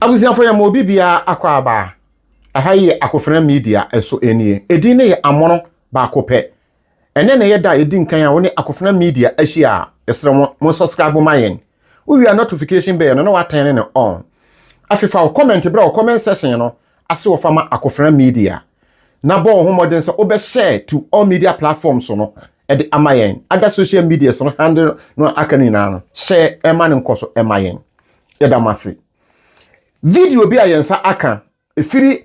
Abusuafo yɛ ma obi biara akɔ aba. Ɛha yi yɛ Akofena Media nso nie. Edin no yɛ Amono baako pɛ. Ɛnɛ na ɛyɛ da a ɛdi nkan a wo ne Akofena Media ahyia a, yɛsrɛ mo, mo subscribe ma yɛn. Wowie a notification bell no na watɛn ne on. Afei fa wo comment brɛ wɔ comment section no ase wɔ fa ma Akofena Media. Na bɔ wo ho mmɔden sɛ wobɛshare to all media platforms no ɛde ama yɛn. Other social media no handle no aka no nyinaa no, share ɛma no nkɔ so ɛma yɛn. Yɛda mo ase. Video bi a yɛn nsa aka ɛfiri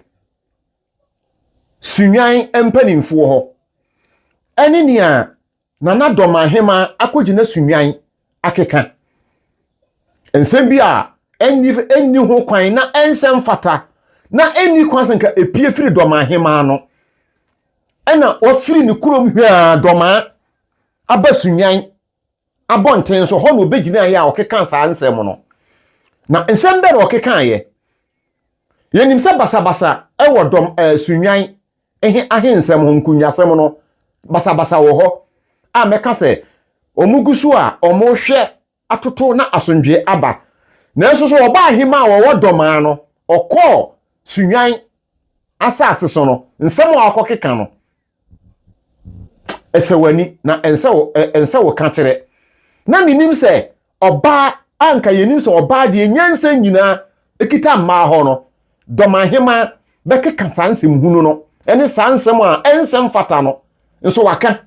Sunyani mpanimfoɔ hɔ ɛne nea Nana Dɔmahema akɔgyina Sunyani akeka nsɛm bi a ɛnni ho kwan na ɛnsɛ mfata na ɛnni kwan sɛ nka epie firi Dɔmahema no, ɛna wafiri ne kurom hwaa Dɔmaa aba Sunyani abɔnten so hɔ na obɛgyina yɛ a ɔkeka saa nsɛm no. Na nsɛm bɛɛ na ɔkekaeɛ? Yɛnim sɛ basabasa ɛwɔ dɔm Sunyani ehe ahensɛm ho, nkunyasɛm no basabasa wɔ hɔ a mɛka sɛ ɔmo gu so a ɔmo hwɛ atoto na asomdwe aba. Nanso so ɔbaa ahema a wɔwɔ Dɔmaa no ɔkɔɔ Sunyani asase so no, nsɛm a ɔkɔkeka no ɛsɛ w'ani na ɛnsɛ wo ka kyerɛ. Na menim sɛ ɔbaa anka yɛnim sɛ ɔbaa deɛ nyansa nyinaa ekita mmaa hɔ no, Dɔmahema bɛkeka saa nsɛm hunu no ɛne saa nsɛm a ɛnsɛm fata no nso waka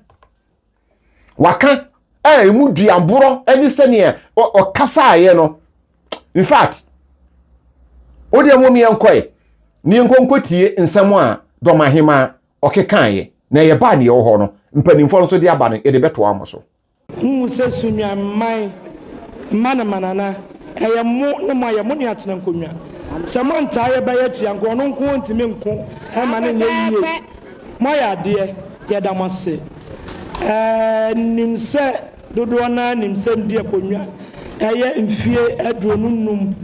a emu duaborɔ ɛne sɛneɛ ɔkasaeɛ no. In fact, wodeɛ mo yɛnkɔe ne yɛnkɔnkɔtie nsɛm a Dɔmahema ɔkekaeɛ na yɛbaa neɛ ɛwɔ hɔ no, mpanimfoɔ no nso de aba no, yɛde bɛtoa mo so. Nhu sɛ Sunyani mma ne manana ɛyɛ mo ne mo ayɛ mo ne atena nkonnwa sɛ moantaa yɛ bɛyɛ kyia nko ɔno nko ntumi nko ɛma ne nyɛ yie. Moayɛ adeɛ, yɛda mo ase. Nim sɛ dodoɔ naa nim sɛ ndi akonnwa ɛyɛ mfie 25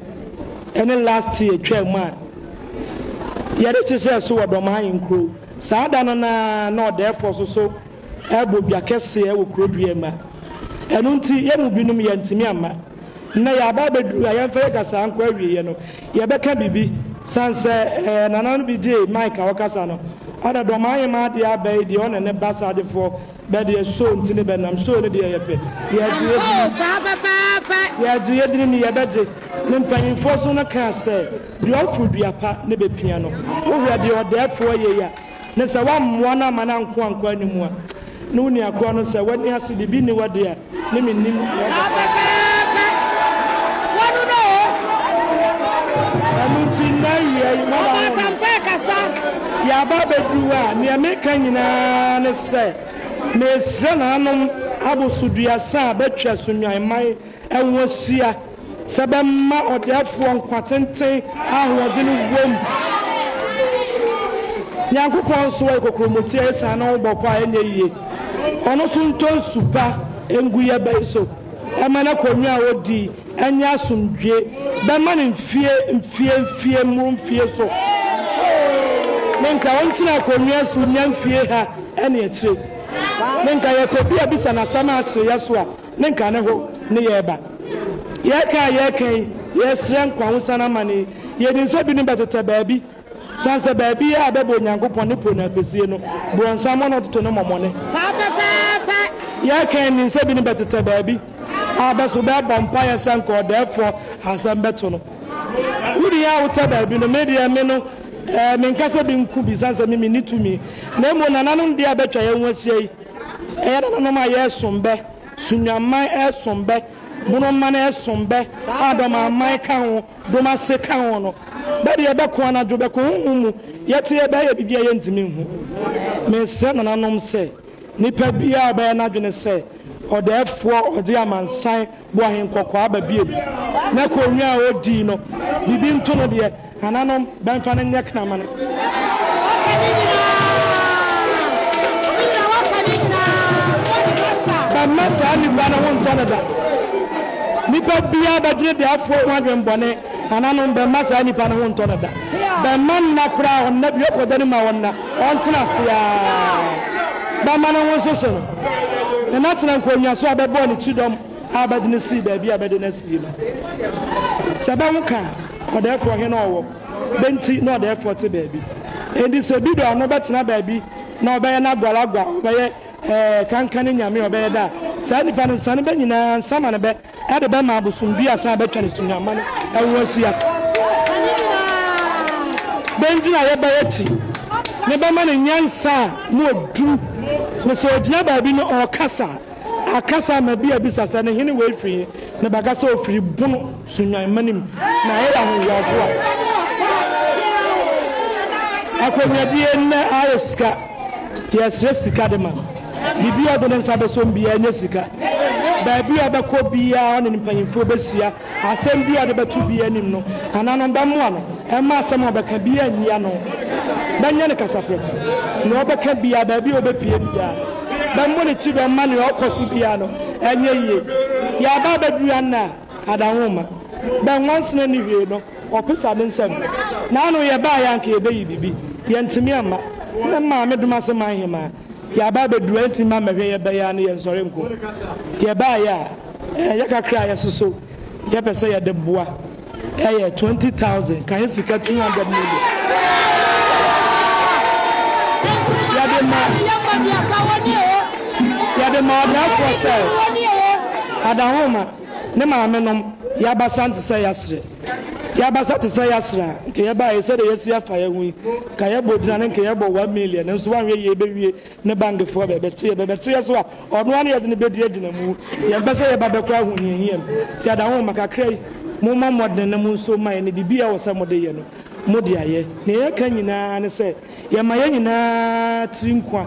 ɛne last year twaa mu a yɛde hyehyɛ so wɔ Dɔm ahenkuro. Saa da no naa na ɔdɛɛfoɔ so so ɛbɔ dwa kɛseɛ wɔ kuro dua mu a ɛno nti yɛn mu binom yɛntumi amma. Nnɛ yɛaba abɛduru a yɛmfa yɛ kasa nkɔ awieɛ no, yɛbɛka biribi san sɛ nana no bi gye mic a ɔkasa no ɔda Dɔm ahema adeɛ aba yi deɛ ɔne ne ba sadefoɔ bɛdeɛ show nti ne bɛnam show no deɛ yɛpɛ yɛgye yɛdini. Saa pɛpɛɛpɛ. Yɛgye yɛdini ne yɛbɛgye ne mpanyinfoɔ so no kaa sɛ deɛ ɔforo dua pa ne bɛpia no. Wohwɛ deɛ ɔdɛɛfoɔ yɛ yi a ne sɛ woammoa no ama no anko ankɔ anim a ne wo nua korɔ no sɛ w'ani ase biribi nni hɔ deɛ ne mennim deɛ Saa ɔbɛsa. pɛpɛɛpɛ wɔno no o. Ɛno nti nnɛ awia yi ɔba maba ho no kampɛ kasa. Yɛaba abɛduru a nea meka nyinaa ne sɛ mesrɛ nananom abosoduasa a bɛtwa Sunyaniman ɛho ahyia sɛ bɛma ɔdɛɛfoɔ nkwa tenten, ahoɔden wom. Nyankopɔn nso wɔyɛ kokuromoti a ɛsiane ne ho bɔ pa a ɛnyɛ yie. Ɔno nso ntɔ nsu pa ngu yɛ bɛyi so ɛma no akonnwa a ɔdi ɛnyɛ asomdwie, bɛma no mfie mfie mfie mmoro mfie so ne nka ɔntena akonnwa so nya mfie ha ɛne akyire ne nka yɛpɛ bi a bisa n'asɛm a akyerɛ yɛ so a ne nka ne ho ne yɛreba. Yɛka a yɛreka yi, yɛsrɛ nkwahosan ama ne yɛdi nsa binom bɛtetɛ baabi san sɛ baabi a bɛbɔ Onyankopɔn ne po no apɛsie no borɔnsam na ɔtoto no mmɔmmɔne. Saa pɛpɛɛpɛ. Yɛka ni nsa binom bɛtetɛ baabi a bɛso bɛbɔ mpaeɛ sɛ nka ɔdɛɛfoɔ asɛm bɛto no. Wode yɛ a wotɛ baabi no, me deɛ me no menka sɛ bi nku bi san sɛ me menni tumi, na mmom nananom deɛ a bɛtwa yɛn ho ahyia yi ɛyɛ nananom a yɛresom bɛ Sunyaman, ɛsom bɛ Bonoman, ɛsom bɛ Adɔmaman ka ho, Domase ka ho no, bɛde yɛbɛko anadwo bɛko honhom mu. Yɛte yɛbɛyɛ biribi a yɛntumi nhu. Mesrɛ nananom sɛ nipa biara a ɔbɛyɛ n'adwene sɛ ɔdɛɛfoɔ ɔgye amansan bo ahenkɔkɔɔ aba biem na konnwa a ɔdii no biribi nto no deɛ, nananom bɛmfa no nyɛ kramane. Waka ne nyinaa ne nyinaa, waka ne nyinaa, wɔde kasa. Bɛmma saa nipa no ho ntɔ no da. Nipa biara bɛdwene dɛɛfoɔ ho adwenbɔne, nananom bɛmma saa nipa no ho ntɔ no da. Bɛmma nna koraa ɔnna bi ɔkɔda no mu a ɔnna ɔntena ase a bɛma no ho nhyehye no ne natena nkonnwa so a bɛbɔɔ ne kyidɔm a bɛde no sii baabi a bɛde no asii no sɛ bɛho ka a. Ɔdɛɛfoɔ he na ɔwɔ, bɛ nti na ɔdɛɛfoɔ te baabi. Enti sɛ bi de ɔno bɛtena baabi na ɔbɛyɛ n'agualagua, ɔbɛyɛ ɛɛ kankane nyame a ɔbɛyɛ dɛ a, saa nipa no nsane bɛ nyinaa nsamane bɛ de bɛma abosom bi asan abɛtwa ne sunyama no ho ahyia. Bɛ ngyinaeɛ bɛ akyi no bɛma no nyansa a mu ɔduru, na sɛ ɔgyina baabi no ɔɔkasa a, akasa ama bi abisa sɛ, Ne hene wei firi he? Na bɛaka sɛ, Ɔfiri Bono Sunyama no mu. Na ɛyɛ ahohoahoa. Akonnwadie nnɛ ayɛ sika. Yɛsrɛ sika de ma no. Biribi a ɔde ne nsa bɛsɔ mu biara nyɛ sika. Baabi a ɔbɛkɔ biara ɔne ne mpanyimfoɔ bɛhyia. Asɛm biara a ɔde bɛto biara anim no, nananom bɛmmoa no mma asɛm a ɔbɛka biara nyi ano. Bɛnyɛ no kasaprɛko. Nea ɔbɛka biara, baabi a ɔbɛpue biara, bɛmmɔ ne kyidɔm mma nea ɔkɔ so biara no nyɛ yie. Yɛaba abɛduru anna a adanwomma bɛ nwansena nni hwee no. Ɔpesa ne nsam. N'ano yɛbaeɛ a anka yɛbɛyi biribi. Yɛntumi amma. Me maame Domase man hemaa. Yɛaba abɛduru a ɛntumi mma mmɛhwɛ yɛbɛyɛ ara ne yɛnsɔre nko. Yɛbaeɛ a, ɛyɛ kakra a yɛsoso yɛpɛ sɛ yɛde boa. Ɛyɛ 20,000 ka yɛ sika 200 million. Yɛde ma yɛde ma ɔdaafoɔ sɛ Adahoma. Ne maame nom, yɛabasa nte sɛ yɛaserɛ. Yɛabasa te sɛ yɛaserɛ a, nka yɛbaeɛ sɛdeɛ yɛasi afa yɛn ho yi, nka yɛbɔ gyina no nka yɛbɔ 1 million, nanso woanhwɛ yie bɛwie ne bankfoɔ bɛbɛte yɛ, bɛbɛte yɛ so a, ɔno ara ne yɛde no bɛdi agyina mu. Yɛmpɛ sɛ yɛba bɛkɔ ahohiahia mu. Nti Adahoma, kakra yi, mommɔ mmɔdene na monso mma yɛn, na biribi a ɛwɔ sɛ mode yɛ no, mode ayɛ. Nea yɛka nyinaa ne sɛ, Yɛma yɛn nyinaa tiri nkwa.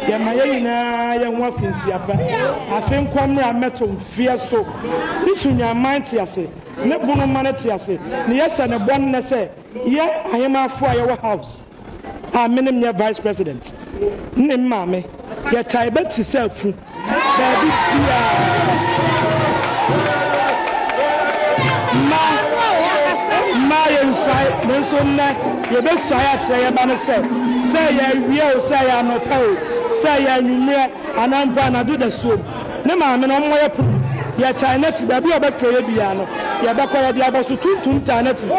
Yɛma yɛn nyinaa yɛn ho afinhyia pa. Afe nkwa mmra mmɛto mfeɛ so. Ne Sunnyanman te ase, ne Bonoman te ase, ne yɛhyɛ no bɔ nnɛ sɛ yɛ ahemaafoɔ a yɛwɔ house a me ne menyɛ vice president ne me maame yɛtae bɛkyi sɛ afu. Baabi biara. Mma, mma yɛnsuae, nanso nnɛ yɛbɛsuae akyerɛ yɛn mma no sɛ, sɛ ɛyɛ awia o, sɛ ɛyɛ anɔpa o, sɛ ɛyɛ anwummerɛ anaa mpo anadwo dasuom, ne maame no, ɔmmɔ yɛn pono mu. Yɛtae n'akyi, baabi a ɔbɛfrɛ yɛn biara no, yɛbɛkɔ. Yɛde abɔso tuntum taa n'akyi,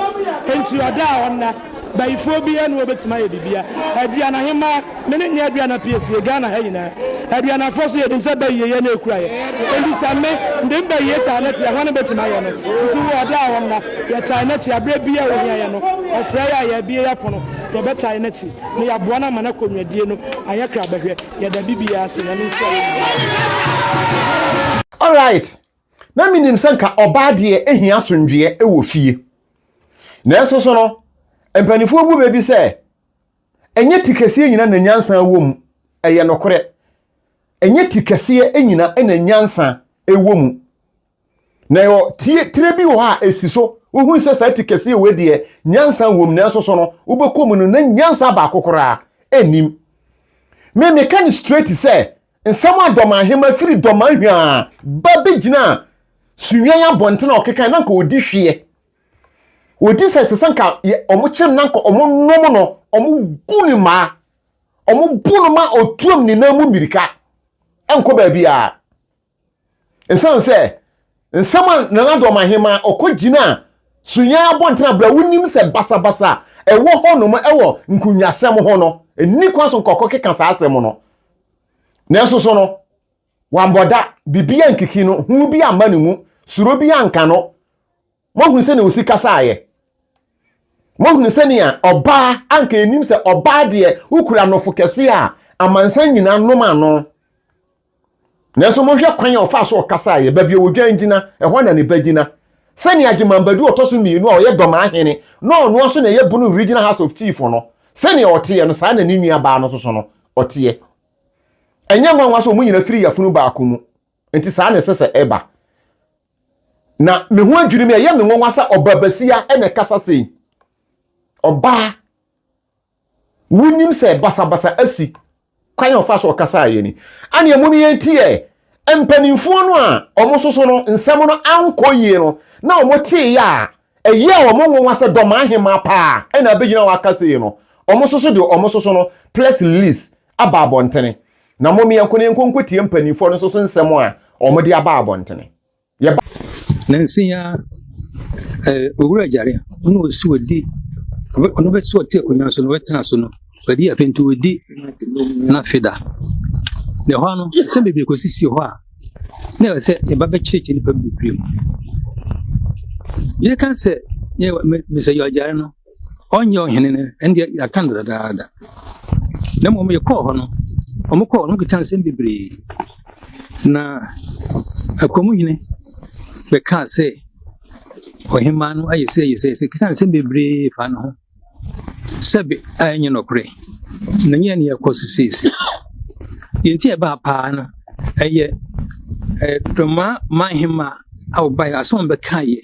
enti ɔda a ɔnna. Bayifoɔ biara nni hɔ a ɔbɛtumi ayɛ biribiara. Aduanahemaa. Me ne nyɛ aduana pii sie Ghana ha nyinaa. Aduanafoɔ so yɛnim sɛ bɛ yie yɛ na ɛkura yɛ. Enti sɛ me de me bɛ yie taa n'akyi a hwane bɛtumi ayɛ no? Nti wo ɔda a ɔnna, yɛ tae n'akyi aberɛ biaa ɔhia yɛ no, ɔfrɛ yɛ a yɛbie yɛ pono, yɛbɛ tae n'akyi na yɛaboa no ama n'akɔnwadie no ayɛ krabɛhwɛ. Yɛda bibiaa ase. Nyame nhyira yɛ nyinaa. Alright, na menim sɛ nka ɔbaa deɛ ehia asomdwoeɛ wɔ fie. Nanso so no, mpanimfoɔ bu bɛ bi sɛ Ɛnyɛ ti kɛseɛ nyina na nyansa wɔ mu. Ɛyɛ nokorɛ. Ɛnyɛ ti kɛseɛ nyina na nyansa wɔ mu. Na ɛwɔ tie tire bi wɔ hɔ a ɛsi so. Wohunu sɛ saa ti kɛseɛ wei deɛ nyansa wɔ mu nanso so no wobɛkɔ mu no na nyansa baako koraa ɛnnim. Me meka no straight sɛ nsɛm a Dɔmahema firi Dɔmahwaa ba bɛgyinaa Sunyani abɔnten a ɔkekae na nka ɔdi hweɛ. Wɔdi sɛ ɛsɛ sɛ nka wɔn kyerɛ na nka wɔn nom no, wɔn gu ne mmaa, wɔn bu no ma otuam ne nan mu mmirika nkɔ baabiara. Nsan sɛ nsɛm a Nana Dɔm Ahema ɔkɔ gyina Sunyani abɔnten abira wonim sɛ basabasa ɛwɔ hɔ nom ɛwɔ nkunyasɛm ho no, ɛnni kwan so nkɔkɔ keka saa asɛm no. Nanso so no, wambɔ da, biribi ankiki no, hu bi amma ne mu, suro bi anka no. Moahunu sɛnea ɔsi kasaeɛ? Moahunu sɛnea ɔbaa anka ɛnim sɛ ɔbaa deɛ wokura nofo kɛseɛ a amansan nyinaa nom ano. Nanso monhwɛ kwan a ɔfaa so ɔkasaeɛ, baabi a odwan gyina, ɛhɔ na ne ba gyina. Sɛnea Agyeman Badu ɔtɔ so mmienu a ɔyɛ Dɔmaa hene na ɔno nso na ɛyɛ Bono Regional House of Chief no, sɛnea ɔteɛ no, saa na ne nua baa no nso so no ɔteɛ. Ɛnyɛ nwanwa sɛ wɔn nyinaa firi yafunu baako mu. Nti saa na ɛsɛ sɛ ɛba. Na me ho adwiri me, ɛyɛ me nwanwa sɛ ɔbaa basia na ɛkasa sei. Ɔbaa, wonim sɛ basabasa asi. Kwan a ɔfa so ɔkasa yɛ ni. Ane ɛmu no yɛn ti yɛ mpanimfoɔ no a wɔn soso no nsɛm no ankɔ yie no na wɔn tee yɛ a ɛyɛ wɔn nwanwa sɛ dɔm ahema paa ɛna abɛgyina wɔn aka sei no wɔn soso deɛ wɔn soso no press release aba abɔntene. Na mom yɛnkɔ na yɛnkɔ nkɔtie mpanimfoɔ no nso so nsɛm a wɔde aba abɔntene. Yɛba. Nansa yi ara, Owura Gyare. Ɔno ɔsi ɔdi ɔno bɛsi ɔte akonnwa so no ɔbɛtena so no wadi afe nti ɔdi n'afe da. Na ɛhɔ no nsɛm bebree kɔsisi hɔ a na ɛwɔ sɛ yɛba bɛkyerɛkyerɛ nnipa bebree mu. Yɛka sɛ yɛ mesɛ yɛ ɔgyare no ɔnyɛ ɔhene no ɛndeɛ yɛaka no dadaada. Na mmom yɛkɔɔ hɔ no wɔn kɔɔ no keka nsɛm bebree na akwamuhene bɛkaa sɛ Ɔhemmaa no ayɛ sei ayɛ sei ayɛ sei, keka nsɛm bebree fa ne ho. Sɛbe a ɛnyɛ nɔkorɛ, na nyɛ nea ɛkɔ so seesei. Deɛ nti a ɛbaa paa no, ɛyɛ ɛɛ Dɔmaa manhemmaa a wɔbaeɛ, asɛm a wɔbɛkaeɛ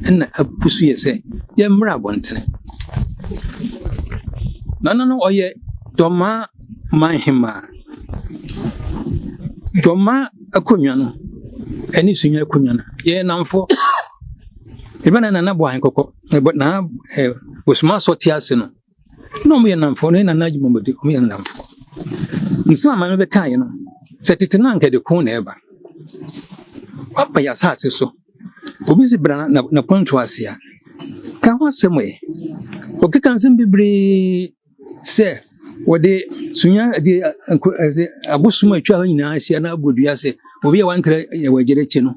ɛna apu so yɛ sɛ yɛmmra abɔntene. Nana no ɔyɛ Dɔmaa manhemmaa. Dɔmaa akonnwa no ne Sunyani akonnwa no, yɛyɛ nnamfoɔ. Ebe na Nana bɔ ahenkɔkɔ, ɛbɔ Nana ɛ Osuma sɔ te ase no, na wɔn yɛ nnamfoɔ, na Nana Adwumamode, wɔn yɛ nnamfoɔ. Nsɛm a maame bɛkaeɛ no, sɛ tete no anka ɛde ko na ɛba. Waba yɛ asase so, obi si bra na na pɔnto ase a, ka ho asɛm ɛ. Ɔkeka nsɛm bebree. Sɛ wɔde sunya de nko ɛdze abosom a atwa hɔ nyinaa ahyia na abɔ dua sɛ obi a wantra yɛ wɔ agyina akyi no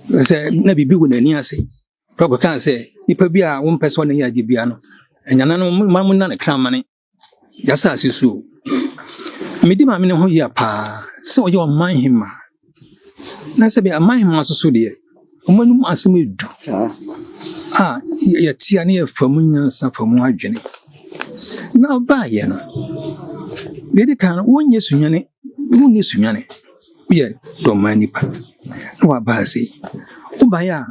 sɛ na biribi wɔ n'ani ase. Prɔfo kaa sɛ nipa bi a wompɛ sɛ ɔne yɛ ade bia no anyana no ma mo nna ne kramane yɛasase so o. Medi maame no ho yia paa sɛ ɔyɛ ɔman hema. Na sɛ bi aman hema nso so deɛ wɔn anom asɛm edu a yɛte a ne yɛfa mu nyansa fa mu adwene. Na ɔbaayɛ no, deɛ ɛdi kan no, wonyɛ sunyane, wonyɛ sunyane, woyɛ dɔmaa nipa. Na waba ase yi, wobaeɛ a,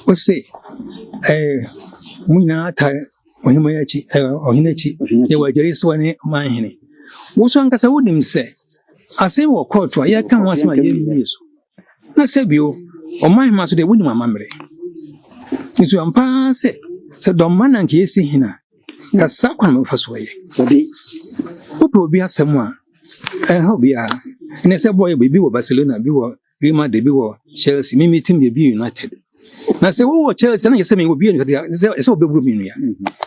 wose ɛɛ mo nyinaa atare ɔhemmaa akyi, ɛɛ ɔhene akyi, yɛwɔ agyare sɛ wɔne ɔman hene. Wo so ankasa wonim sɛ asɛm wɔ kɔɔto a yɛka ho asɛm a yɛmmie so. Na sɛ bio, ɔman hema so deɛ wonim amammerɛ. Nso ampa ara sɛ, sɛ dɔmma na anka yɛsi hene a, nka saa kwan na wɔbɛfa so ayɛ. Wopɛ obi asɛm a, ɛnha obiara. Ɛnɛ sɛ bɔɔl yɛ bɔ, ebi wɔ Barcelona, ebi wɔ Real Madrid, ebi wɔ Chelsea, me me team yɛ bi United. Na sɛ wowɔ Chelsea na yɛ sɛ me wɔ bi United a, sɛ sɛ wɔbɛboro me nua.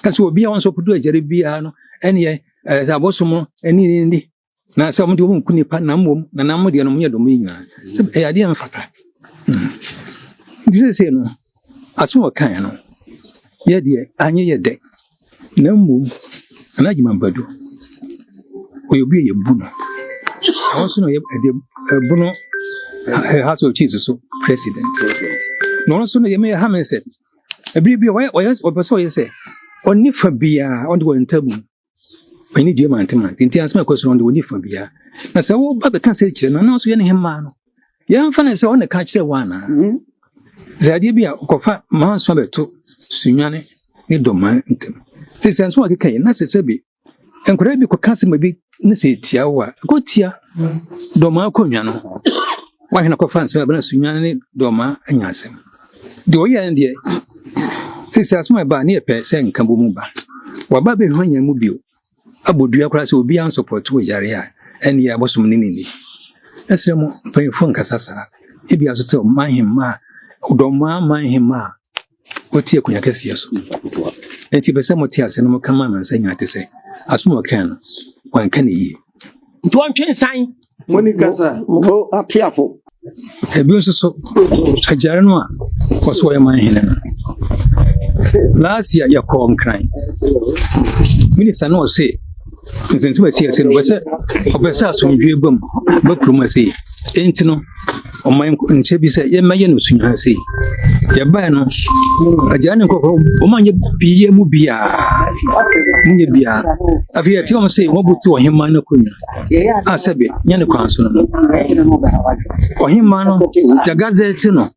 Ka sɛ obi a wɔn nso ɔkodo agyare biara no, ɛneɛ ɛsɛ abosom no ɛne ne ni. Na sɛ wɔn de wɔn nku nipa na mmom na na mo deɛ no mo yɛ dɔm yi nyinaa. Sɛ ɛyɛ adeɛ a mfata. Nti sɛsɛ no, asɛm a ɔkaeɛ no, yɛ deɛ anyɛ yɛ dɛ. Na mmom, Nana Agyeman Badu, ɔyɛ obi a yɛbu no. Ɔno nso na ɔyɛ ɛde ɛbono House of Chiefs so president. Na ɔno nso no yɛmɛ ha me sɛ, ɛbere bi a ɔyɛ ɔyɛ ɔpɛ sɛ ɔyɛ sɛ ɔne fa biara ɔde wɔn ntamu. Ɔne dua mantemante nti asɛm a ɛkɔ so no ɔde ɔni fa biara. Na sɛ woba bɛka sɛ kyerɛ no na ɔso yɛ ne hemmaa no, yɛmfa no sɛ ɔne ka kyerɛ wo anaa? Mm-hmm. Sɛ adeɛ bi a kɔfa manso abɛto Sunyani ne Dɔmaa ntam. Sɛ sɛ nso akeka yi na sɛ sɛ bi nkwadaa bi kɔka asɛm bi ne sɛ etia wo a, kɔtia Dɔmaa akonnwa no. Wahwɛ na kɔfa nsɛm abɛna Sunyani ne Dɔmaa anya asɛm. Deɛ ɔyɛɛ no deɛ, seesei asɛm a ɛbaa ne yɛpɛ sɛ nkabom ba. Waba abɛhua yɛn mu bio, abɔ dua koraa sɛ obiara nsɔpɔto wɔ yare a ɛne abosom ne ne ni. Ɛsrɛ mo mpanyinfoɔ nkasa saa. Ebia nso sɛ ɔman hemmaa, ɔdɔmmaa man hemmaa a ɔte akonnwa kɛseɛ so. Enti pɛ sɛ mote ase na moka ma amansan nyinaa te sɛ asɛm a ɔkae no, wanka no yie. Nti ɔntwe nsan. Moni kasa mo apiafo. Ebi nso so, agyare no a ɔso ɔyɛ man hene no. Last year yɛkɔɔ Nkran. Minista no ɔse nsɛnsɛm a ɛsi ase no ɔpɛ sɛ ɔpɛ sɛ asomdwoe ba mu ba kurom ase. Enti no ɔman nkyɛ bi sɛ yɛmmɛyɛ no sunya ase. Yɛbae no agyare ne nkurɔfoɔ wɔn anyɛ bia mu biara. Wɔnyɛ biara. Afei yɛte wɔn sɛ wɔabutu ɔhemman no akonnwa. a sɛbe nyɛ ne kwan so no. Ɔhemmaa no, yɛgazɛte no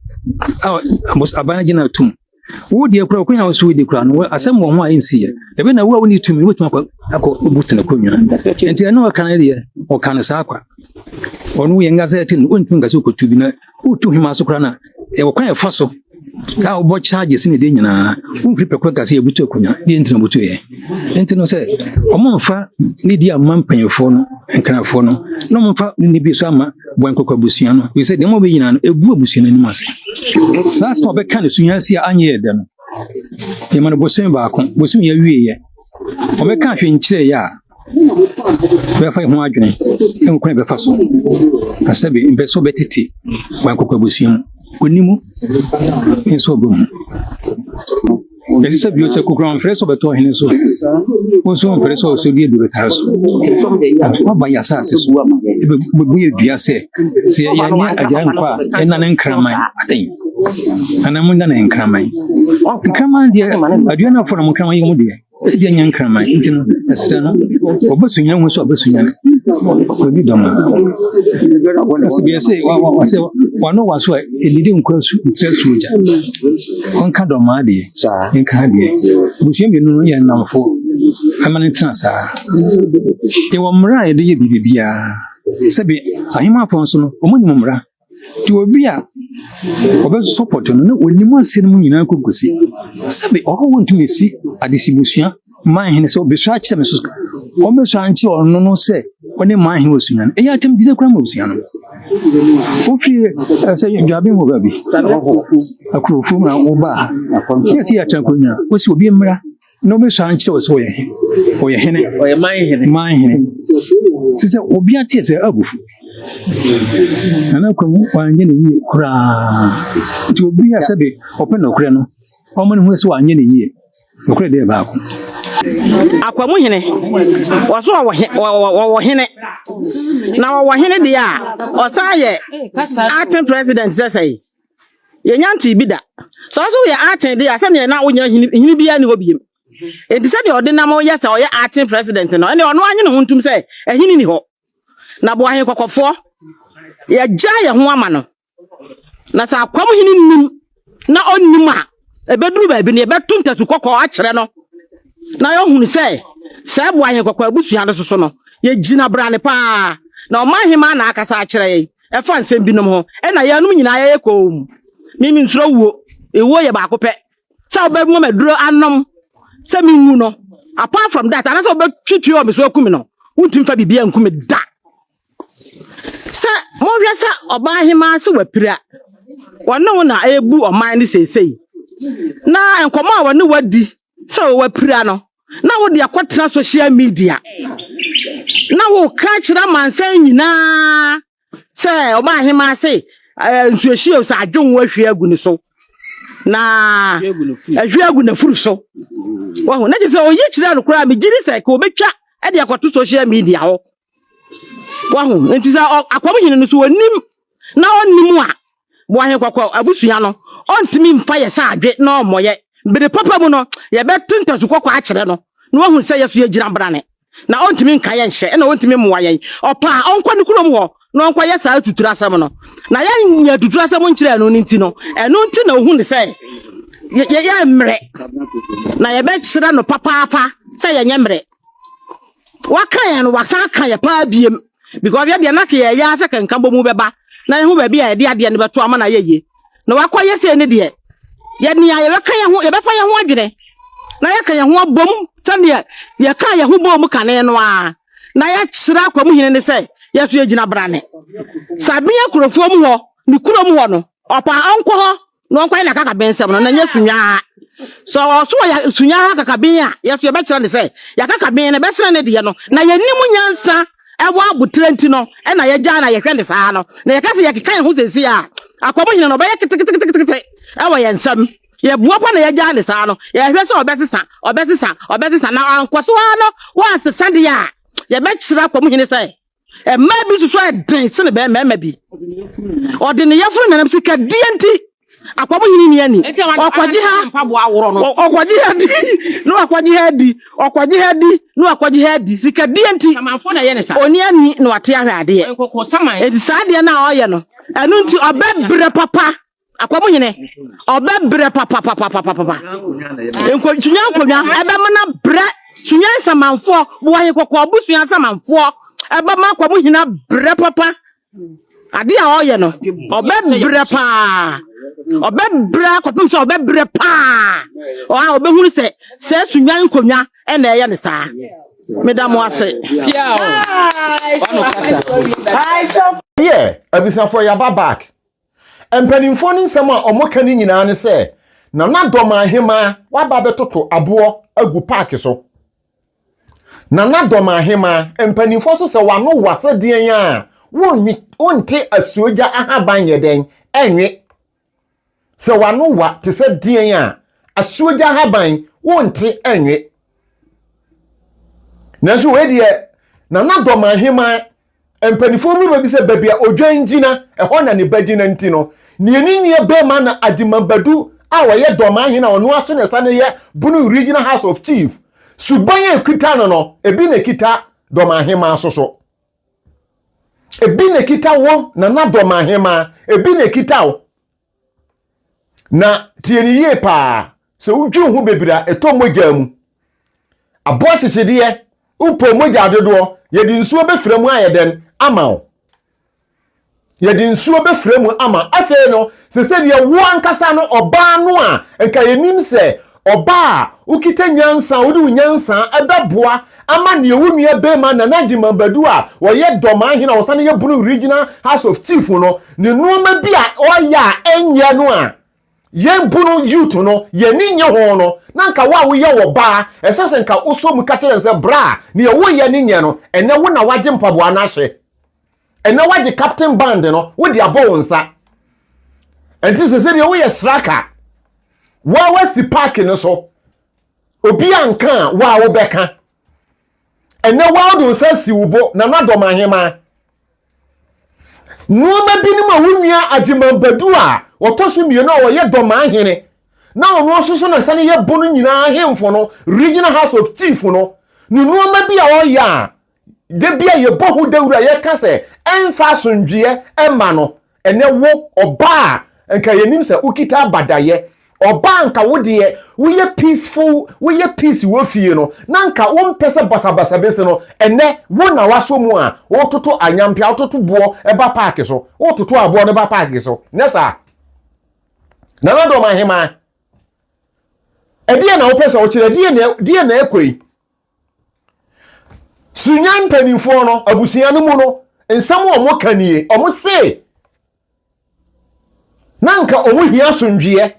a aban no gyina atum. Wo deɛ kura ɔkwan a wɔso wodi kura no, asɛm wɔ ho a ɛnsi yɛ. Ebe na wo a wonni tumi, wobɛtumi akɔ akɔ butu no akonnwa. Nti ɛno ɔka no deɛ, ɔka no saa kwa. Ɔno yɛn gazɛte no, wontumi nka sɛ wokɔtu bi na wotu hemmaa so koraa na ɛwɔ kwan a ɛfa so a wobɔ charges ne deɛ nyinaa womfiri pɛkɔ nka sɛ yɛbutu akonnwa deɛ nti na butu yɛ nti no sɛ ɔmo mfa ne di ama mpanyinfoɔ no nkrafoɔ no na ɔmo mfa ne bi so ama bɔn kɔkɔ abusua no ɛfiri sɛ deɛ ɔmo bɛ nyinaa no ebu abusua no anim ase saa sɛ ɔbɛka ne sunya si a anyɛ yɛ dɛ no. Yɛma no bosome baako, bosome yɛ awieɛ. Ɔbɛka ahwɛ nkyerɛ yɛ a, bɛfa ho adwene ɛho kwan bɛfa so. Na sɛbe mpɛ sɛ ɔbɛtete wankɔkɔ abusua mu. Ɔni mu nso ɔbɛ mu. Ɛsɛ sɛ bio sɛ kokoram mfrɛ sɛ ɔbɛtɔ ɔhene so. Wo nso mfrɛ sɛ ɔsɛ bi aduru tare so. Waba yɛ asase so. Ɛbɛbu yɛ dua sɛ sɛ yɛne agya nkɔ a ɛnane nkraman atɛn. Anaa mo nane nkraman. Nkraman deɛ aduane afɔ na mo nkraman yɛ mo deɛ. Ebi anya nkraman nti no ɛsrɛ no ɔbɛsunya ho sɛ ɔbɛsunya no ɔdi dɔm a. Ɔsɛ bi ɛsɛ ɔsɛ wano waso a ɛdidi nkɔ asu ntirɛ suo gya. Ɔnka dɔmaa deɛ nka deɛ. Abusua mmienu no yɛ nnamfoɔ ɛma no tena saa. Yɛwɔ mmara a yɛde yɛ biribiara. Sɛbi ahemmafoɔ nso no wɔn nim mmara. Nti obi a ɔbɛsɔpɔto no na onim asɛm no mu nyinaa kɔkɔsi. Sɛbi ɔhɔho ntumi si adesibusua man hene sɛ ɔbɛsua akyerɛ me so. Ɔmmɛsua nkyerɛ ɔno no sɛ ɔne man hene osua no. Ɛyɛ atɛm dide koraa ma abusua no. Wofie sɛ dwaben wɔ baabi. Akurofo na wobaa ha. Yɛ sɛ yɛatra akonnwa. Wosi obi mmra na ɔbɛsua nkyerɛ wo sɛ ɔyɛ he ɔyɛ hene ɔyɛ man hene man hene te sɛ obi ateɛ sɛ abufu nana kwam wanyɛ ne yie koraa nti obi a sɛbe ɔpɛ nɔkorɛ no ɔma no hu sɛ wanyɛ ne yie nɔkorɛ deɛ baako. Akwamu hene wɔso ɔwɔ hene na ɔwɔ hene deɛ a ɔsan yɛ acting president sɛ sɛi Yɛnnya ntee bi da. Sɛ wo nso woyɛ acting de a, sɛdeɛ na wonya hene, hene biara nni hɔ biem. Enti sɛdeɛ ɔde nam yɛ sɛ ɔyɛ acting president no, ɛnneɛ ɔno ara nye ne ho ntom sɛ ɛhene nni hɔ. Na Boahen Kɔkɔfoɔ, yɛagyaa yɛn ho ama no. Na sɛ Akwam hene nnim na ɔnnim a, ɛbɛduru baabi no, yɛbɛto ntasu kɔkɔɔ akyerɛ no na yɛahunu sɛ saa Boahen Kɔkɔɔ abusua no soso no, yɛgyina brane paa. Na ɔmanhemaa na akasa akyerɛ yɛn. ɛfa nsɛm binom ho, ɛna yɛnom nyinaa yɛyɛ komm. Me mensuro wuo. Ewuo yɛ baako pɛ. Sɛ wobɛma me aduro anom sɛ menwu no, apart from that, anaasɛ wobɛtwe tuo wɔ me so aku me no, wontumi fa biribiara nku me da. Sɛ monhwɛ sɛ ɔbaa hemaa sɛ wapira, wɔne wo na ɛrebu ɔman no seesei, na nkɔmmɔ a wɔne wadi sɛ wapira no, na wode akɔtena social media na woka akyerɛ amansan nyinaa sɛ ɔba ahema ase nsuohyie sɛ adwonwo ahwie agu ne so na ahwie agu n'afuru so wahu na kyerɛ sɛ oyi kyerɛ no koraa megye di sɛ ka obɛtwa de akɔto social media hɔ Wahu? Nti sɛ akwam hene no so onim na ɔnnim a, Boahen Kɔkɔ abusua no, ɔntumi mfa yɛ sɛ adwe na ɔmmɔ yɛ. Bere papa mu no, yɛbɛto ntasu kɔkɔ akyerɛ no na wahu sɛ yɛ so yɛgyina brane. Na ɔntumi nka yɛn nhyɛ, ɛna ɔntumi mmoa yɛn. Ɔpɛ a, ɔnkɔ ne kurom hɔ na ɔnkɔyɛ saa atuturu asɛm no. Na yɛnyɛ atuturu asɛm nkyerɛɛ no no nti no, ɛno nti na ohu ne sɛ yɛyɛ mmerɛ. Na yɛbɛkyerɛ no papaapa sɛ yɛnyɛ mmerɛ. Waka yɛn no wasan aka yɛ paa biem because yɛ deɛ na ka yɛyɛ ara sɛ kanka bɔ mu bɛba na yɛho baabi a yɛde adeɛ no bɛto ama no ayɛ yie na wakɔ yɛ sei ne deɛ yɛ nea yɛbɛka yɛn ho yɛbɛfa yɛn ho adwene na yɛka yɛn ho abom sɛdeɛ yɛka yɛn ho bom kane no ara na yɛkyerɛ akwamu hene ne sɛ yɛso yɛgyina brane Sabea kurofoɔ mu hɔ ne kurom hɔ no ɔpa ɔnkɔ hɔ na ɔnkɔyɛ n'akakabensɛm no na nyɛ sunyaa. Sɛ ɔso wɔ sunyaa akakaben a, yɛso yɛbɛkyerɛ no sɛ yɛakakaben no bɛsene ne deɛ no, na yɛnim nyansa ɛwɔ aboterɛ nti no ɛna yɛgyaa na yɛhwɛ no saa no. Na yɛka sɛ yɛkeka yɛn ho seesei a, Akwamu hene no ɔbɛyɛ keteketekete ɛwɔ yɛn nsam. Yɛboa pa na yɛgyaa no saa no, yɛhwɛ sɛ ɔbɛsesa, ɔbɛsesa, ɔbɛsesa, na ankɔ so ara no wansesa deɛ a, yɛbɛkyerɛ Akwamu hene sɛ Mmaa bi nso ɛden sene mmarima bi. Ɔde ne yafunu nanam sikadie nti akwamu hene ni ani. Ɔkɔgye ha ɔkɔgye ha di na wakɔgye ha di ɔkɔgye ha di na wakɔgye ha di sikadie nti ɔni ani na wate ahwɛ adeɛ. Enti saa adeɛ no a ɔyɛ no ɛno nti ɔbɛbrɛ papa. Akwamu hene, ɔbɛbrɛ papapapapapa. Sunya nkonnwa ɛbɛma no abrɛ. Sunya nsamanfoɔ, Boahe kɔkɔɔ abusua nsamanfoɔ ɛbɛma akwamu hene abrɛ papa. Adeɛ a ɔyɛ no, ɔbɛbrɛ paa. Ɔbɛbrɛ akɔpem sɛ ɔbɛbrɛ paa. Ɔa ɔbɛhunu sɛ sɛ sunya nkonnwa ɛna ɛyɛ ne saa. Meda mo ase. Yeah, abusuafoɔ yaba back. Mpanimfoɔ no nsɛm a wɔka no nyinaa ne sɛ, Nana Dɔmahemaa waba abɛtoto aboɔ agu paake so. Nana Dɔmahemaa, mpanimfoɔ so sɛ wano wa sɛ deɛn a, wonwe, wonte asuogya ahaban nyɛ dɛn, ɛnwe. Sɛ wano wa te sɛ deɛn a, asuogya ahaban wonte ɛnwe. Nanso wei deɛ, Nana Dɔmahemaa Mpanimfoɔ bi bɛbi sɛ baabi a odwan gyina, ɛhɔ na ne ba gyina nti no, nea ne nua bɛrima na Agyeman Badu a ɔyɛ Dɔmahene a ɔno aso na ɛsane yɛ Bono Regional House of Chief, suban a ɛkita no no, ebi na ɛkita Dɔmahemaa so so. Ebi na ɛkita wo Nana Dɔmahemaa, ebi na ɛkita wo. Na tie ne yie paa, sɛ wodwen ho bebree a, ɛtɔ mogya mu. Aboa kyekyedeɛ, wopɔ mogya dodoɔ, yɛde nsuo bɛfira mu ayɛ dɛn ama wo. Yɛde nsuo bɛfira mu ama. Afei no, sɛ sɛdeɛ wo ankasa no, ɔbaa no a, nka yɛnim sɛ ɔbaa a wokita nyansa, wode wo nyansa ɛbɛboa ama neɛ wo nua bɛrima Nana Agyeman Badu a ɔyɛ Dɔmaa hene a ɔsane yɛ Bono Regional House of Chief no, ne nnoɔma bi a ɔyɛ a ɛnyɛ no a yɛn Bono youth no yɛn ani nnye ho no, na nka wo a woyɛ ɔbaa, ɛsɛ sɛ nka wosɔ mu ka kyerɛ no sɛ bra, neɛ woyɛ no nyɛ no, ɛnɛ wo na woagye mpaboa no ahye. Ɛnɛ woagye captain band no, wode abɔ wo nsa. Ɛnti sɛ sɛdeɛ woyɛ sraka, woa woasi park no so, obi anka a wo a wobɛka. Ɛnɛ woa wode wo nsa si wo bo, Nana Dɔm Ahemaa. Nneɛma binom a wo nua Agyeman Badu a ɔtɔ so mmienu a ɔyɛ Dɔmaa hene na ɔno nso so na sane yɛ bo no nyinaa ahemfo no, Regional House of Chief no, ne nneɛma bi a ɔyɛ a da bi a yɛbɔ ho dawuro a yɛka sɛ ɛmfa asomdwoeɛ mma no, ɛnɛ wo ɔbaa a nka yɛnim sɛ wokita abadayɛ, ɔbaa nka wo deɛ woyɛ peaceful, woyɛ peace wɔ fie no, na nka wompɛ sɛ basabasa bɛsi no, ɛnɛ wo na wasɔ mu a wototo anyampea, wototo boɔ ba paake so, wototo aboɔ no ba paake so, nyɛ saa? Nana Dɔm Ahemaa, ɛdeɛ na wopɛ sɛ wokyerɛ, ɛdeɛ na ɛkɔ yi? Sunya mpanimfoɔ no, abusua no mu no, nsɛm a wɔka nie, wɔn se na nka wɔn hia asomdwoeɛ,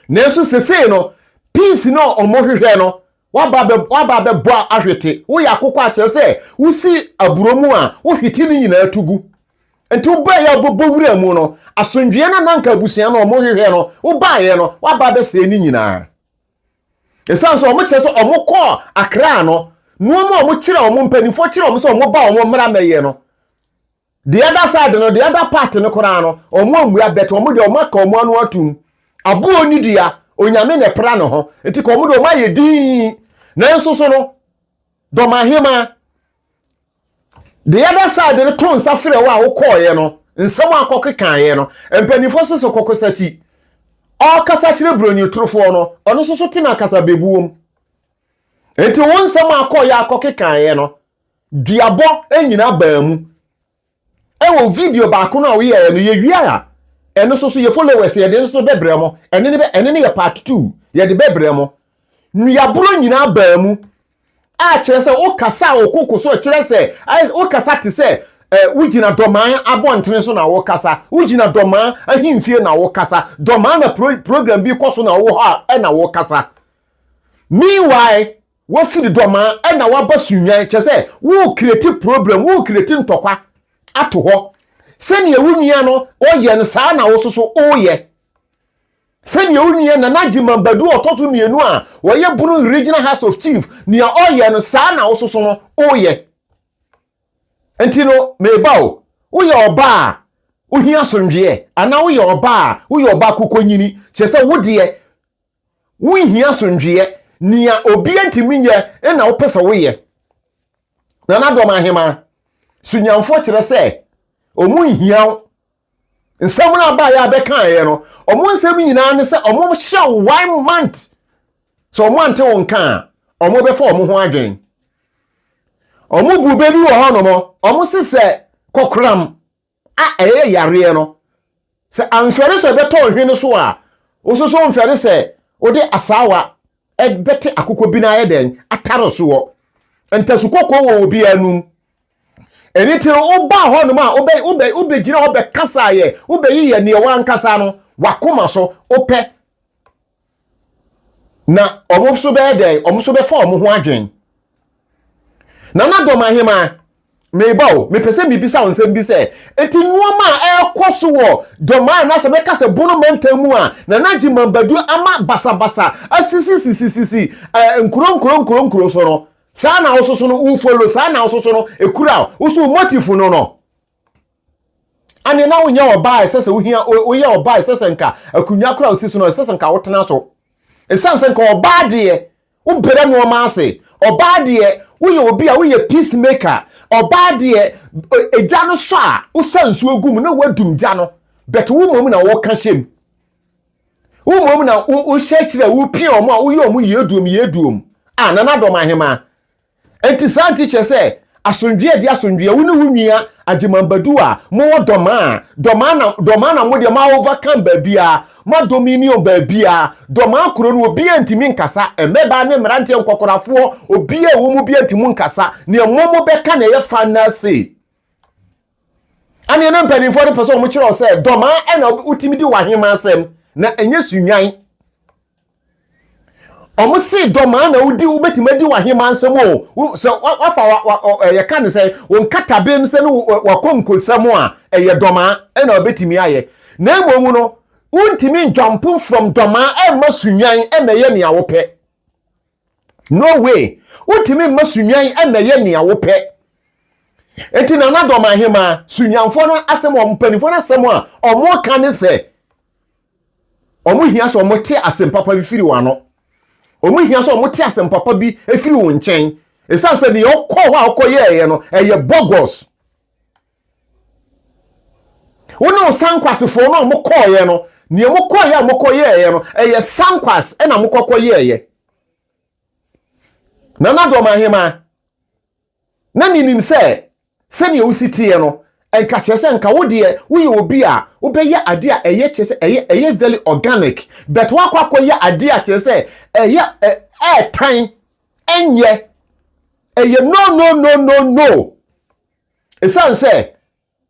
nanso sesei no, peace no a wɔhwehwɛ no, waba abɛ waba abɛbɔ ahwete. Woyɛ akokɔ akyerɛ sɛ wosi aburo mu a, wohwete ne nyinaa to gu. Nti wobaeɛ a wobɛbɔ wura mu no, asomdwoeɛ no na nka abusua no wɔhwehwɛ no, wobaeɛ no, waba abɛsɛe ne nyinaa. Ɛsiane sɛ wɔkyerɛ sɛ wɔkɔɔ Accra no, nneɛma a wɔkyerɛ wɔn mpanimfoɔ kyerɛ wɔn sɛ wɔba wɔn mmra mmɛyɛ no, the other side no, the other part no koraa no, wɔn ammua bɛt wɔn deɛ wɔn aka wɔn ano atum. Aboɔ ni dua, onyame na ɛpra ne ho. Nti ka wɔn deɛ wɔn ayɛ dinn. Nanso so no, Dɔmahema, The other side no to nsa frɛ wo a wokɔɔeɛ no, nsɛm a akɔkekaeɛ no, mpanimfoɔ sɛ sɛ kɔkɔsakyi ɔrekasa kyerɛ buroni torofoɔ no, ɔno nso so te no akasa bɛbuom. Nti wo nsɛm a akɔɔeɛ akɔkekaeɛ no, duabɔ nyina baa mu. Ɛwɔ video baako no a woyɛeɛ no, yɛwie a, ɛno nso so yɛ followers yɛde nso bɛbrɛ mo. Ɛne ne bɛ ɛne ne yɛ part 2 yɛde bɛbrɛ mo. Nnuaboro nyinaa baa mu. a kyerɛ sɛ wokasa a wo koko so kyerɛ sɛ wokasa te sɛ wogyina dɔmaa abɔntene so na wokasa, wogyina dɔmaa ahemfie na wokasa, dɔmaa na pro program bi kɔ so na wowɔ hɔ a ɛna wokasa. Meanwhile, wafiri dɔmaa ɛna waba sunwan kyerɛ sɛ wo create problem, wo create ntɔkwa ato hɔ. Sɛnea wo nua no ɔyɛ no saa na wo soso woyɛ. Sɛnea wo nua Nana Agyeman Badu a ɔtɔ so mmienu a ɔyɛ Bono Regional House of Chief, nea ɔyɛ no, saa na wososo no woyɛ. Nti no, meba o, woyɛ ɔbaa a wohia asomdwoeɛ anaa woyɛ ɔbaa a woyɛ ɔbaa kokonyini, kyerɛ sɛ wo deɛ wonhia asomdwoeɛ, nea obiara ntumi nyɛ na wopɛ sɛ woyɛ. Nana Dɔm Ahemaa, Sunyamfoɔ kyerɛ sɛ wɔn nhia wo. Nsɛm no abaeɛ a bɛkaeɛ no, wɔn nsɛm nyinaa ne sɛ wɔn hyɛ wo one month. Sɛ wɔn ante wo nka a, wɔn bɛfa wɔn ho adwen. Wɔn bu bɛ bi wɔ hɔnom, wɔn se sɛ kɔkoram a ɛyɛ yareɛ no, sɛ amfɛre sɛ ɛbɛtɔ nhwene so a, wososo mfɛre sɛ wode asaawa bɛte akokɔ bi no ayɛ dɛn atare soɔ. Ntasu kɔkɔɔ wɔ obiara anum. Ɛno nti no, wobaa hɔnom a, wobɛ, wobɛ, wobɛgyina hɔ bɛkasaeɛ, wobɛyeyɛ neɛ wankasa no, wakoma so, wopɛ. Na wɔn nso bɛyɛ dɛn? Wɔn nso bɛfa wɔn ho adwen. Nana Dɔm Ahemaa, meba o, mepɛ sɛ mebisa wo nsɛm bi sɛ, enti nneɛma a ɛrekɔ so wɔ Dɔmaa anaasɛ mɛka sɛ Bono mantam mu a Nana Agyeman Badu ama basabasa asisisisisisi eh, nkuro nkuro nkuro nkuro so no, saa na wososo no wo follow, saa na wososo no ekura wo, woso wo motive no no. Ane na wonyɛ ɔbaa a ɛsɛ sɛ wohia woyɛ ɔbaa a ɛsɛ sɛ nka akonnwa koraa a wosi so no ɛsɛ sɛ nka wotena so. Ɛsiane sɛ nka ɔbaa deɛ wobrɛ nneɛma ase, ɔbaa deɛ woyɛ obi a woyɛ peace maker, ɔbaa deɛ egya no sɔ a wosa nsuo gu mu na woadum gya no, but wo mmom na woka hyɛ mu. Wo mmom na wohyɛ akyire a wopia wɔn a woyɛ wɔn yieduom yieduom a Nana Dɔm Ahemaa. Enti saa nti kyerɛ sɛ asomdwoeɛ de asomdwoeɛ wo ne wo nua Agyeman Badu a mowɔ Dɔmaa Dɔmaa na Dɔmaa na mo deɛ mo overcome baabiara mo adominion baabiara Dɔmaa kuro no obiara ntumi nkasa mmɛbaa ne mmeranteɛ nkɔkorafoɔ obiara ɛwɔ mu biara ntumi nkasa neɛ mo mo bɛka na ɛyɛ final say ɛneɛ na mpanimfoɔ no pɛ sɛ wɔn kyerɛ wo sɛ Dɔmaa ɛna wotumi di w'ahema asɛm na ɛnyɛ sunwan. Wɔn se dɔmaa na wodi wobɛtumi adi w'ahema nsɛm o sɛ wafa yɛka ne sɛ wo nkatabe sɛ ne wakɔnkosɛm a ɛyɛ dɔmaa ɛna wobɛtumi ayɛ na mmom no wontumi ndwampo from dɔmaa ɛmma sunwan ɛmɛyɛ nea wopɛ. No way, wontumi mma sunwan ɛmɛyɛ nea wopɛ. Enti Nana Dɔm Ahemaa, sunyanfoɔ no asɛm wɔn mpanimfoɔ no asɛm a wɔn ka ne sɛ Wɔn hia sɛ wɔn te asɛm papa bi firi wɔn ano. Wɔn hia sɛ wɔn te asɛm papa bi firi wɔn nkyɛn. Esan sɛ deɛ ɔkɔ hɔ a ɔkɔ yɛɛyɛ no ɛyɛ bogus. Wo ne wo sankwasefoɔ no a wɔn kɔɔyɛ no, nea wɔn kɔɔyɛ a wɔn kɔ yɛɛyɛ no ɛyɛ sankwas ɛna wɔn kɔkɔ yɛɛyɛ. Nana Dɔm Ahemaa. Na menim sɛ sɛdeɛ wosi teɛ no, nka kyerɛ sɛ nka wo deɛ woyɛ obi a wobɛyɛ adeɛ a ɛyɛ kyerɛ sɛ ɛyɛ ɛyɛ very organic, but woakɔ akɔyɛ adeɛ a kyerɛ sɛ ɛyɛ ɛɛtan, ɛnyɛ, ɛyɛ no no no no no. Ɛsiane sɛ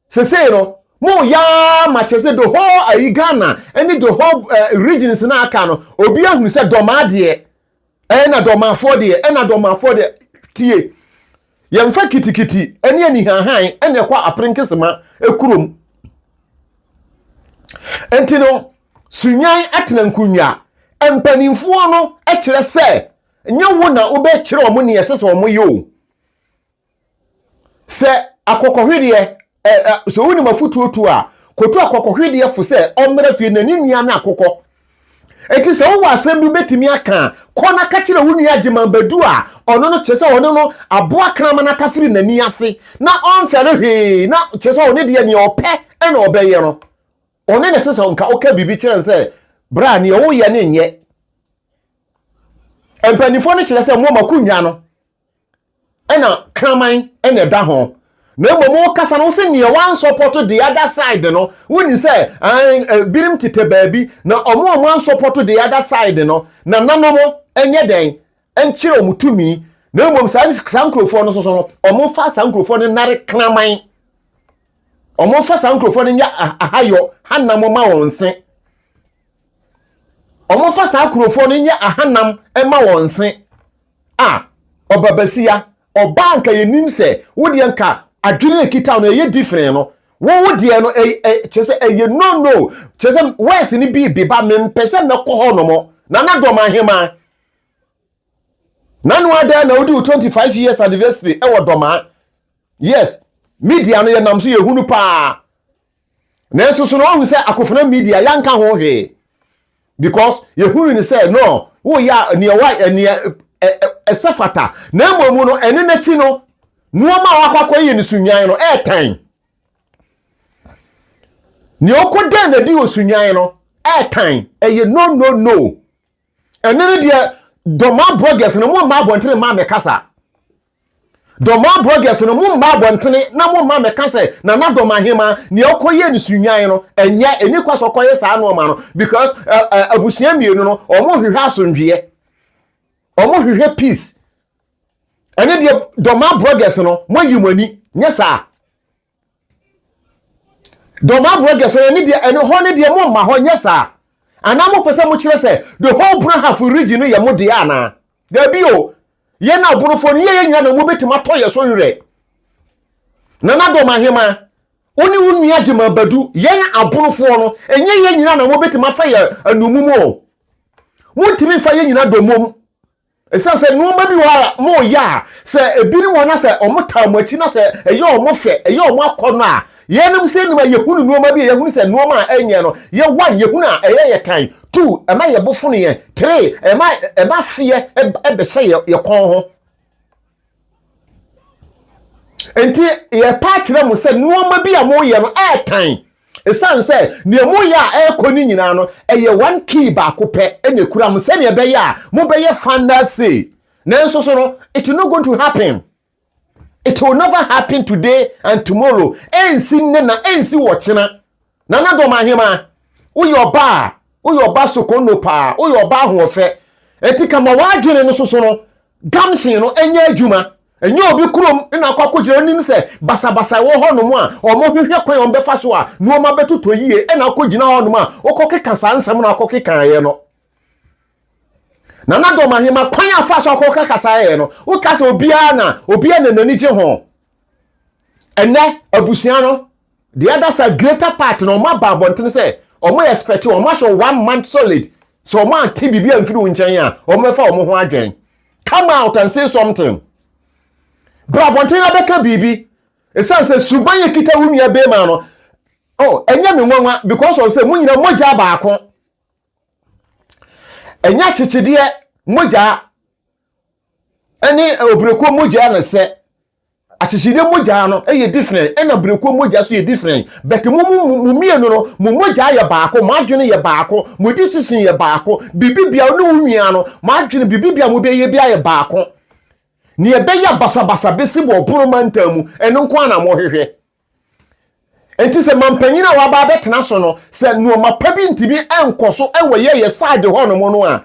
Sesei no, mo yɛ ara ma kyerɛ sɛ the whole ayi Ghana ne the whole uh, regions na aka no, obi ahunu sɛ dɔmaa deɛ, ɛna dɔmafoɔ deɛ, ɛna dɔmafoɔ deɛ, tie. Yɛmfa kitikiti ne anihahan ɛna ɛkɔ aperenkesema kurom. Nti no, Sunyan atena nkonnwa. Mpanimfoɔ no kyerɛ sɛ nyɛ wo na wobɛkyerɛ wɔn nea ɛsɛ sɛ wɔyɛ o. Sɛ akɔkɔhwedeɛ, ɛ, ɛ, sɛ wonim afotuo tu a, kɔtu akɔkɔhwedeɛ fo sɛ ɔmmra fie na ne nua ne akokɔ. Enti sɛ wowɔ asɛm bi bɛtumi aka a, kɔ na ka kyerɛ wo nua Agyeman Badu a ɔno no kyerɛ sɛ ɔno no aboa kraman atafere n'ani ase na ɔmfɛre hwee na kyerɛ sɛ ɔno deɛ nea ɔpɛ na ɔbɛyɛ no. Ɔno na ɛsɛ sɛ nka woka biribi kyerɛ no sɛ bra nea woyɛ no nyɛ. Mpanimfoɔ no kyerɛ sɛ mo makonwa no ɛna kraman ɛna ɛda ho na mmom wokasa no wosɛ neɛ wansɔpɔto the other side no wonim sɛ binom tetɛ baabi na ɔmo a ɔmo ansɔpɔto the other side no na nanom ɛnyɛ dɛn ɛnkyerɛ ɔmo tumi na mmom saa saa nkurɔfoɔ no soso no ɔmo fa saa nkurɔfoɔ no nare kraman ɔmo fa saa nkurɔfoɔ no nyɛ ahayɔ hanam ma wɔn se ɔmo fa saa nkurɔfoɔ no nyɛ ahanam ma wɔn se Ah, ɔbabasia, ɔbaa nka yɛnim sɛ wo deɛ nka adwene a ɛkita no ɛyɛ different no, wo wo deɛ no kyerɛ sɛ ɛyɛ no no, kyerɛ sɛ wɛs no bi beba mempɛ sɛ mɛkɔ hɔ nom, Nana Dɔm Ahemaa. Nano adɛn na wodi wo 25 years anniversary ɛwɔ Dɔmaa? Yes, media no yɛnam so yɛhunu paa. Nanso so na wahu sɛ akofena media yɛanka ho hwee because yɛhunu ne sɛ no woyɛ a nea wa nea ɛsɛ fata na mmom no ɛne n'akyi no nneɛma a wakɔ akɔyɛ ne sunwan no ɛɛtan nea ɔkɔ dɛn na di wɔ sunwan no ɛɛtan ɛyɛ no no no ɛne ne deɛ dɔma bloggers no mo mma abɔntene mma mɛkasa Dɔmaa bloggers no mo mma abɔntene na mo mma mɛka sɛ Nana Dɔm Ahema nea ɔkɔyɛ no sunwan no ɛnyɛ ɛni kwa sɛ ɔkɔyɛ saa nnoɔma no because abusua mmienu no ɔmo hwehwɛ asomdweɛ ɔmo hwehwɛ peace ɛne deɛ Dɔmaa bloggers no mo ayi mo ani nyɛ saa. Dɔm aborɔ deɛ sɛ ɛne deɛ ɛne hɔ ne deɛ mo mma hɔ nyɛ saa. Anaa mopɛ sɛ mokyerɛ sɛ the whole Brong Ahafo region no yɛ mo dea anaa? Dabi o, yɛn abonofoɔ no, yɛyɛ nyina na mobɛtumi atɔ yɛ so werɛ. Nana Dɔm Ahema, wo ne wo nua Gyima Badu, yɛn abonofoɔ no, ɛnyɛ yɛn nyina na mobɛtumi afa yɛ anumum o. Montumi mfa yɛn nyina domum. Ɛsiane sɛ nneɛma bi wɔ hɔ a moyɛ a, sɛ ebinom wɔ hɔ na sɛ wɔtaa mo akyi na sɛ ɛyɛ wɔn fɛ, ɛyɛ wɔn akɔnnɔ a, yɛnom sɛ nnum a yɛhunu nneɛma bi a yɛhunu sɛ nneɛma a ɛnyɛ no, yɛ one, yɛhunu a ɛyɛ yɛ tan, two, ɛma yɛ bo fono yɛn, three, ɛma ɛma feɛ ɛbɛhyɛ yɛ yɛ kɔn ho. Nti yɛpa akyerɛ mo sɛ nneɛma bi a moyɛ no ɛɛtan. Ɛsiane sɛ nea moyɛ a ɛrekɔ no nyinaa no, ɛyɛ one key baako pɛ na ɛkura mo sɛnea ɛbɛyɛ a mobɛyɛ final say. Nanso so no, it is not going to happen. It will never happen today and tomorrow. Ɛnsi nnɛ na ɛnsi wɔkyena. Nana Dɔm Ahema, woyɛ ɔbaa a, woyɛ ɔba sokonno paa, woyɛ ɔbaa ahoɔfɛ. Enti kama w'adwene no soso no, gamsen no ɛnyɛ adwuma. Ɛnyɛ obi kurom na akɔ akɔgyina onim sɛ basabasa ɛwɔ hɔnom a wɔhwehwɛ kwan a wɔbɛfa so a nneɛma bɛtotɔ yie ɛna akɔgyina hɔnom a wokɔkeka saa nsɛm no akɔkekaeɛ no. Nana Dɔm Ahema kwan a fa so akɔka kasaeɛ no, woka sɛ obiara na obiara na n'ani gye ho. Ɛnɛ abusua no the other side greater part no wɔn aba abɔnten sɛ wɔn expect wɔn ahyɛ one month solid sɛ wɔn ante biribi amfiri wo nkyɛn a wɔn bɛfa wɔn ho adwene. Come out and say something. Bra abɔnten na bɛka biribi. Ɛsiane sɛ suban yɛ kita wo nua bɛrima no, oh, ɛnyɛ me nwanwa because of sɛ mo nyina mogya baako. Ɛnyɛ akyekyedeɛ mogya ɛne obirekuo mogya na sɛ akyekyedeɛ mogya no ɛyɛ different ɛna birekuo mogya so yɛ different, but mo mo mo mmienu no, mo mogya yɛ baako, mo adwene yɛ baako, mo decision yɛ baako, biribi bia ne wo nua no mo adwene, biribi bia mo bɛyɛ bia yɛ baako. Nea ɛbɛyɛ basabasa bɛsi wɔ ɔpono mantam mu, ɛno nko ara na mohwehwɛ. Nti sɛ mampanyin a waba abɛtena so no, sɛ nneɛma pa bi ntumi nkɔ so wɔ yɛ yɛ side hɔnom no a,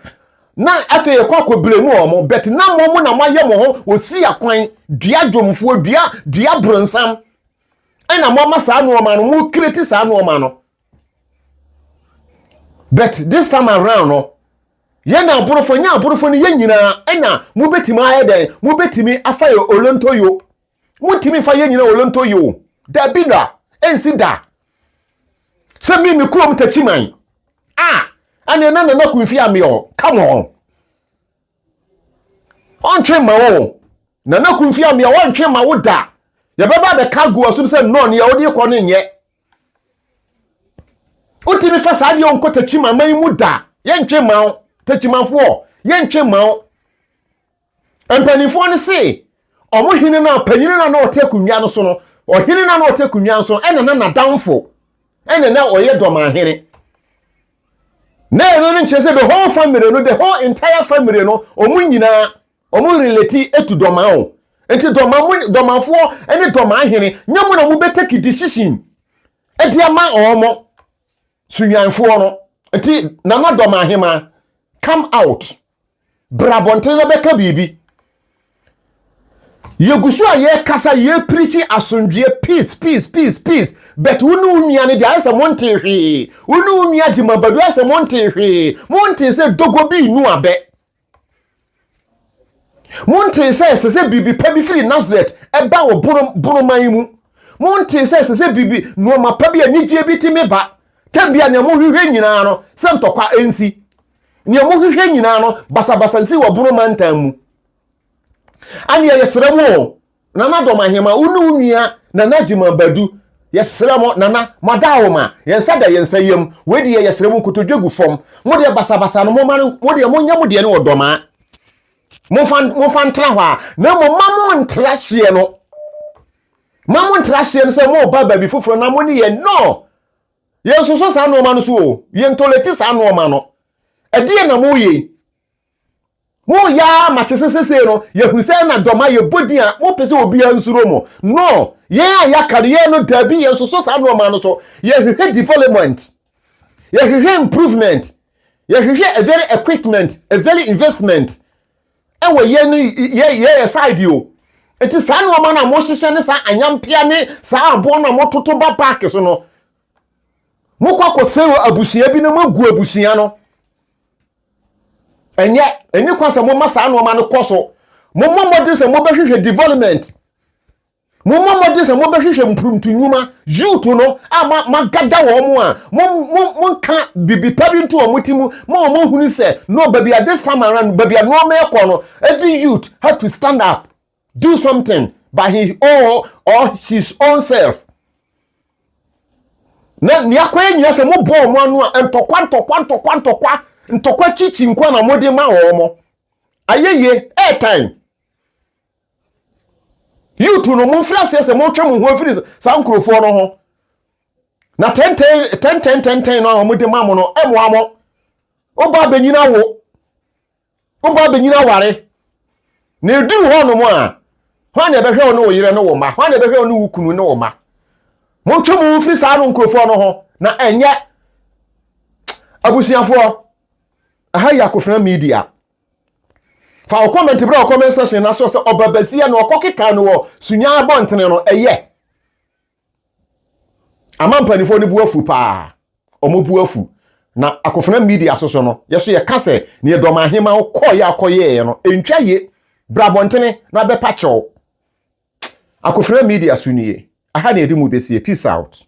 na afei yɛkɔ akɔbile mu wɔn, but na mo mo na moayɛ mo ho osi akwan dua dwomfoɔ dua dua bronsam, ɛna mo ama saa nneɛma no mo kireti saa nneɛma no. But this time around no, yɛn na aborɔfo nyɛ aborɔfo no, yɛn nyinaa ɛna mobɛtumi ayɛ dɛn, mobɛtumi afa yɛ olontoyo. Montumi mfa yɛn nyinaa olontoyo o. Dabi da, ɛnsi da. Sɛ me me kurom Takyiman a, ɛne na Nana Kumfi Ameɔ, come on. Ɔntwe ma wo. Nana Kumfi Ameɔ, ɔntwe ma wo da. Yɛbɛba abɛka agu ɔsom sɛ nnɔɔ nea wode kɔ no nyɛ. Wotumi fa saa deɛ ɔnkɔ Takyiman man mu da. Yɛntwe ma wo. Takyimanfoɔ, yɛntwe ma wo. Mpanimfoɔ no se, wɔn hene no a panyin no a na ɔte akonnwa no so no, ɔhene no a na ɔte akonnwa no so ɛna na n'adamfo ɛna na ɔyɛ dɔmahene. Na ɛno no nkyerɛ sɛ the whole family no, the whole entire family no, wɔn nyinaa wɔn relate to dɔma o. Nti dɔma mo dɔmafoɔ ne dɔmahene nyɛ mo na mo bɛ take decision ɛde ama wɔn sunyanfoɔ no. Nti nana dɔmahema, come out. Bra abɔnten na bɛka biribi. Yɛgu so a yɛkasa, yɛpirikyi asomdwoeɛ, peace, peace, peace, peace. But wo ne wo nua no deɛ ayɛ sɛ montee hwee. Wo ne wo nua Gyimabadu ayɛ sɛ montee hwee. Montee sɛ dogo bi renu abɛ. Montee sɛ ɛsɛ sɛ biribi pa bi firi Nasaret ɛba wɔ bono bonoman mu. Montee sɛ ɛsɛ sɛ biribi nneɛma pa bi anigyeɛ bi tumi ba. Tɛm bi a nea mohwehwɛ nyinaa no sɛ ntɔkwa nsi. Nea mohwehwɛ nyinaa no, basabasa nsi wɔ Bono mantam mu. Aneɛ yɛsrɛ mo o, Nana Dɔm Ahema, wo ne wo nua Nana Agyeman Badu, yɛsrɛ mo, Nana, mo adaawoma, yɛn nsa da yɛn nsa yam, wei deɛ yɛsrɛ mo, nkotodwe gu fam. Mo deɛ basabasa no, momma no, mo deɛ monyɛ mo deɛ no wɔ Dɔmaa. Momfa, momfa ntra hɔ a, na mmom ma mo ntra hyeɛ no. Ma mo ntra hyeɛ no sɛ moreba baabi foforɔ na mo ne yɛn, no! Yɛnsosɔ saa nneɛma no so o. Yɛntoleti saa nneɛma no. Ɛdeɛn na moreyɛ yi? Moreyɛ ara ma kyɛ sɛ sesei no, yɛhunu sɛ na dɔm a yɛbɔ din a mopɛ sɛ obiara nsuro mo. No! Yɛn a yɛaka no, yɛn no, daabi, yɛnsosɔ saa nneɛma no so. Yɛhwehwɛ development. Yɛhwehwɛ improvement. Yɛhwehwɛ a very equipment, a very investment. Ɛwɔ yɛn no, yɛ yɛ side o. Nti saa nneɛma no a mohyehyɛ ne saa anyampea ne saa aboɔ no a mototo ba park so no, Mokɔ akɔsɛe abusua bi na moagu abusua no. Ɛnyɛ, ɛni kwan sɛ moma saa nneɛma no kɔ so. Mommɔ mmɔden sɛ mobɛhwehwɛ development. Mommɔ mmɔden sɛ mobɛhwehwɛ mprumtu nnwuma, youth no a ma magada wɔn mo a, mo mo monka bibi pa bi nto wɔn ti mu ma wɔn ahunu sɛ no baabi a this time around baabi a nneɛma ɛkɔ no, every youth have to stand up, do something by his own or his own self. Na nea akɔyɛ nyina sɛ mobɔ wɔn ano a ntɔkwa ntɔkwa ntɔkwa ntɔkwa ntɔkwa kyikyi nko na mode ma wɔn mo. Ayɛyie airtime. Youth no momfiri aseɛ sɛ motwe mo ho afiri saa nkurɔfoɔ no ho. Na tɛntɛn tɛntɛn tɛntɛn no a wɔde ma mo no ɛmoa mo. Wobɔ abɛnyina wo. Wobɔ abɛnyina aware. Na ɛduru hɔ nom a, hwan na ɛbɛhwɛ wo ne wo yere ne wo mma? Hwan na ɛbɛhwɛ wo ne wo kunu ne wo mma? Montwe mo ho mfiri saa no nkurɔfoɔ no ho na ɛnyɛ abusuafoɔ. Aha yɛ Akofena Media. Fa wo comment berɛ wɔ comment section na so sɛ ɔba basia na ɔkɔ keka no wɔ Sunya abɔntene no ɛyɛ. Ama mpanimfoɔ no bu afu paa. Ɔmo bu afu. Na Akofena Media so so no, yɛso yɛka sɛ neɛ dɔm ahema kɔɔ yɛ akɔyɛɛ no, ɛntwa ye. Bra abɔntene na bɛpa kyɛw. Akofena Media so nie. Aha na yɛde mu bɛsie. Peace out.